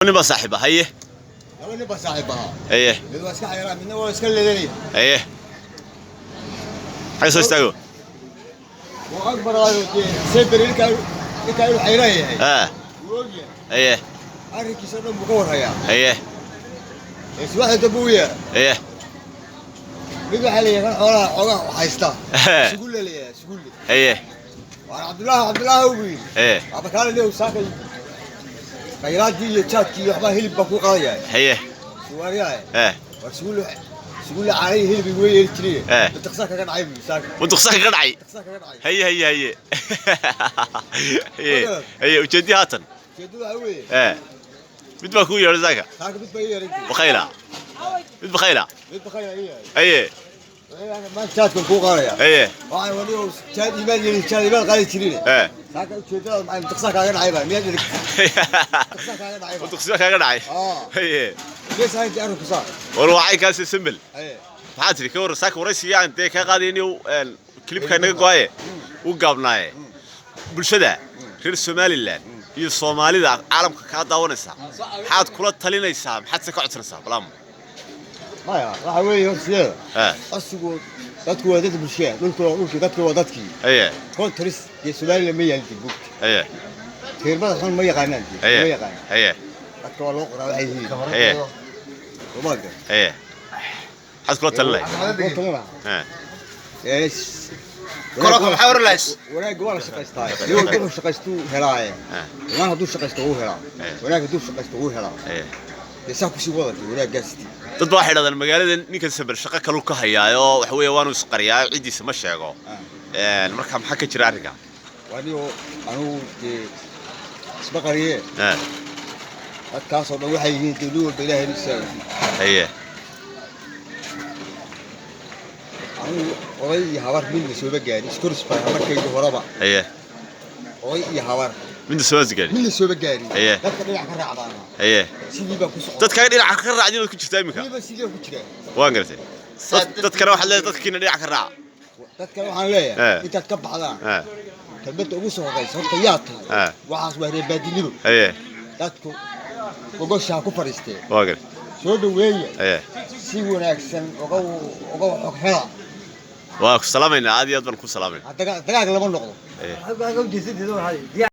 Nin baa saaxiib ah, haye. Laba nin baa saaxiib ahaa. Haye. Mid waa iska xayraan, midna waa iska leedanaya. Haye, xagga soo istaago. Wuu ag maraayo dee seberi ninkaa inuu xayraan yahay. Wuu og yahay. Haye. Arrinkiisa dhan buu ka warhayaa. Haye. Ee subaxda dambe u yeera. Haye. Mid waxaa la yidhaha xoolaha xoogaha haysta. Sugulle la yidhaha, sugulle. Haye. Waan Cabdullaahi, Cabdullaahi buu yidhi. Haye. Abakaale leew saakay. Khayraadkii iyo jaadkii iyo waxbaa hilib baa kuu qaadayaa. Haye. Suwaaryahay. Ee. War sugulle, sugulle caanihii hilib igu yeeri jiray. Eh. Duqsaa kaga dhacay buu yidhi saaka. Waduqsaa kaga dhacay. Duqsaa kaga dhacay. Haye haye haye haye haye, ujeedii haatan? Ujeeddadu waxaa weeye. Mid baa kuu yeedhay saaka. Saaka mid baa ii yeeray. Bakhayla, mid bakhayla. Mid bakhayla ii yeeray. Haye. Maanta jaadkan kuu qaadaya. Haye. Waxaan wali oo jaad iimaan yeeli, jaad iimaan qaadi jirin. Ee. Saaka ujeedadaada maxay duqsaa kaaga dhacay baa miyaad ilig? Duqsaa kaaga dhacay baa. Waduqsaa kaga dhacay. Ah. Haye. Gees ahayntii arrinku saa. War waxay kaasi sambel. Haye. Maxaa tiri ka war saaka waraysiga aan dee kaa qaadayni kilibka naga go-aye u gaabnaaye bulshada reer Somaliland iyo Soomaalida caalamka kaa daawanaysaa, maxaad kula talinaysaa? Maxaad se ka codsanaysaa balaamo? Maya, waxa weeye horta sideeda. Ee. Codsigu dadku waa dad bulshada, dhulku waa dhulkii, dadku waa dadkii. Haye. Kontris dee Somaliland ma yaalin buugta. Haye. Tiirmada xun ma yaqaanaan dee. Haye. Ma yaqaanaan. Haye. Dadka waa loo qoraa waxay yihiin. Haye. Soomaaliga. Haye, maxaad kula talinay? Waxaan kula talin lahaa. Ee. Ee, Kororka maxaa oran lahays? Wanaagga waa la shaqaystaa. Nin walba wuxuu shaqaystuu helaaye. Ee. Imaan hadduu shaqaysto wuu helaa. Eh. Wanaag hadduu shaqaysto wuu helaa. Haye. Dee saa kusii wada dee wanaaggaas. Dad baa waxay dhahdaan magaalada ninkan samber shaqo kaluu ka hayaayo, waxa weeye waanu isqariyaa, ciddiisa ma sheego. Marka maxaa ka jira arrinka? Waa niyoo anugu dee isma qariye. Ee. Dadkaasoo dhan waxay yihiin dee nin walba Ilaahay isaga. Haye. Anugu oday iyo habar midna sooma gaarin. Iskoris baa markayga horeba. Haye. Oday iyo habar. Midna soo gaari. Midna sooma gaarin. Haye. Dadka dhinac ka raacdaana. Haye. Sidii baa ku socda. Dadkaaga dhinaca ka raacdi inaad ku jirtaa iminka. Weliba sidii baa ku jiraa. Waan garatay. Dadkana waxaad leedahay dadkiina dhinaca ka raaca. Dadkana waxaan leeyahay Eh. intaad ka baxdaan Ee. kelmadda ugu soo horraysa horta yaa tahay. Eh. Waxaas waa reebaadinimo. Haye. Dadku gogosha ha ku fadhiisteen. Waan garatay. Soo dhoweeya. Haye. Si wanaagsan uga uga xog hela. Waa ku salaamaynaa, aad iyo aad baan ku salaamaynaa. Dagaag lama noqdo. Haye.